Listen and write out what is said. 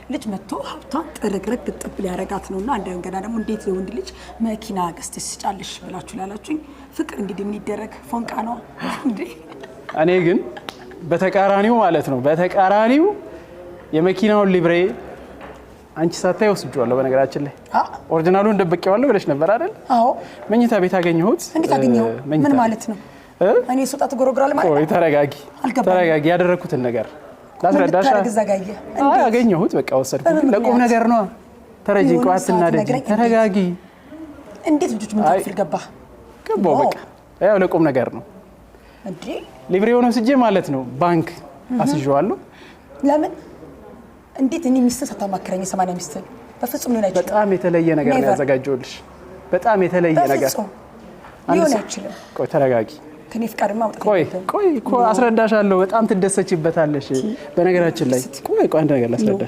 ልጅ መጥቶ ሀብቷን ጥርግርግ ጥብ ሊያረጋት ነው። እና እንደገና ደግሞ እንዴት ለወንድ ልጅ መኪና ገዝተሽ ስጫለሽ ብላችሁ ላላችሁኝ ፍቅር እንግዲህ ምን ይደረግ፣ ፎንቃ ነው እንዴ? እኔ ግን በተቃራኒው ማለት ነው፣ በተቃራኒው የመኪናውን ሊብሬ አንቺ ሳታይ ወስጄዋለሁ። በነገራችን ላይ original ኡን ደብቄዋለሁ ብለሽ ነበር አይደል? አዎ። መኝታ ቤት አገኘሁት። እንዴት አገኘኸው? መኝታ ምን ቤት። ማለት ነው? እ? እኔ ስወጣ ትጎረጉራለህ ማለት ቆይ ነው? ተረጋጊ፣ አልገባኝም። ተረጋጊ። ያደረግኩትን ነገር ላስረዳሽ። ምን ልታደርግ እዛ ጋር አየህ? አይ እንዴት? አገኘሁት፣ በቃ ወሰድኩት። በምን ግን ለቁም ምክንያት? ነገር ነው። ተረጂ፣ የሆነ ቆይ ሰዓት አትናደጂ፣ ነግረኝ፣ እንዴት? ተረጋጊ። እንዴት ልጆች ምን አይ። ክፍል ገባ? ገባሁ፣ በቃ ያው ለቁም ነገር ነው። እንዴ? ሊብሬውን ወስጄ ማለት ነው ባንክ አስይዤዋለሁ። ለምን? እንዴት እኔ ሚስትን ሳታማክረኝ? የሰማንያ ሚስትን በፍጹም ሊሆን አይችልም። በጣም የተለየ ነገር ነው Never. ያዘጋጀሁልሽ። በጣም የተለየ ነገር። በፍጹም አንድ ሊሆን አይችልም። ቆይ ተረጋጊ። ከኔ ፍቃድማ ማውጣት ቆይ የለብህም። ቆይ እኮ አስረዳሻለሁ። በጣም ትደሰችበታለሽ። በነገራችን ላይ ቆይ ቆይ አንድ ነገር ላስረዳሽ።